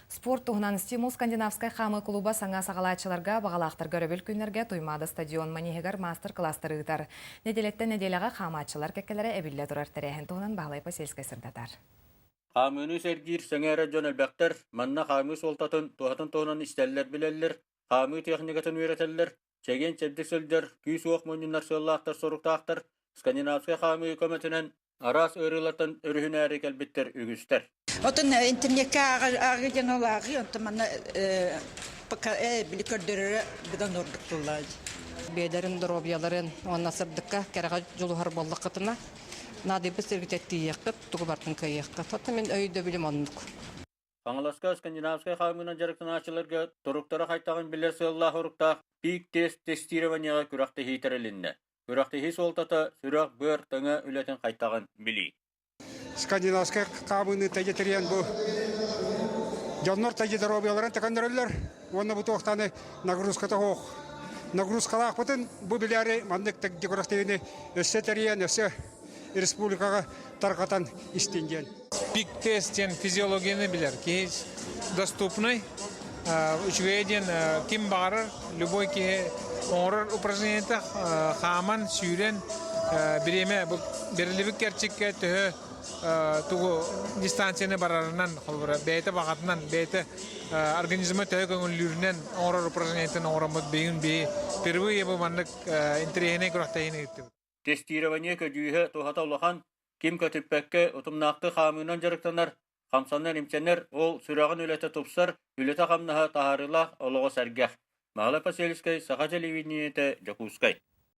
Спорт туһунан Стимул скандинавскай хаамыы клуба саҥа саҕалааччыларга баҕалаахтарга өрөбүл күннэргэ Туймаада стадион манеһыгар маастар-кылаастары ыытар. Нэдиэлэттэн нэдиэлэҕэ хаамааччылар кэккэлэрэ эбиллэ турар тэрээһин туһунан Баһылай Посельскай сырдатар. Хаамыыны сэргиир сэҥээрэ дьон элбэхтэр, манна хаамыы суолтатын, туһатын туһунан истэллэр-билэллэр, хаамыы техникатын үөрэтэллэр, чэгиэн-чэбдик сылдьар, күүс-уох мунньунар сыаллаахтар-соруктаахтар, скандинавскай хаамыы көмөтүнэн араас ыарыылартан өрүһүнээри кэлбиттэр үгүстэр. Отон интернетке ааҕыы диэн ол ааҕыы, онтон манна пока били көрдөрөрө быдан ордук буоллаҕа. Бэйэлэрин доруобуйаларын уонна сырдыкка кэрэҕэ дьулуһар буоллаххытына, наадыйбыт сиргитэ тиийиэххит, тугу барытын кыайыаххыт. Оттон мин өйдөбүлүм оннук. Хаҥаласка скандинавскай хаамыынан дьарыктанааччыларга туруктара хайтаҕын билэр сыаллаах-соруктаах пик-тест тестированиеҕа күрэхтэһии тэрилиннэ. Күрэхтэһии суолтата сүрэх, быар, тыҥа үлэтин хайтаҕын билии. Скандинавскай хаамыыны тэйитириэн бу дьоннор тэйи доруобуйаларын тэкэннэрэллэр уонна бу туохтааны нагрузката суох. Нагрузкалаахпытын бу билээри маннык күрэхтэһиини өссө тэрийэн, өссө республикаҕа тарҕатан истин диэн. Пик-тест диэн физиологияны билэр киһи доступный. Үчүгэйэ диэн ким баҕарар, любой киһи оҥорор упражнениета хааман, сүүрэн бириэмэ бу бэриллибит кэрчиккэ төһө тугу дистанцияны барарынан, холобура, бэйэтэ баҕатынан, бэйэтэ организма төһө көҥүллүүрүнэн оҥорор упражнениетын оҥороммут бэйин биһи впервые бу маннык интэриэһинэй күрэхтэһиини ыыттыбыт. Тестирование көдьүүһэ туһата улахан, ким көтүппэккэ утумнаахтык хаамыынан дьарыктанар, хамсанар-имсэнэр, ол сүрэҕин үлэтэ тупсар, үлэтэ-хамнаһа таһаарыылаах, олоҕо сэргэх. Маһала Посельскай, Саха телевидениетэ, Дьокуускай.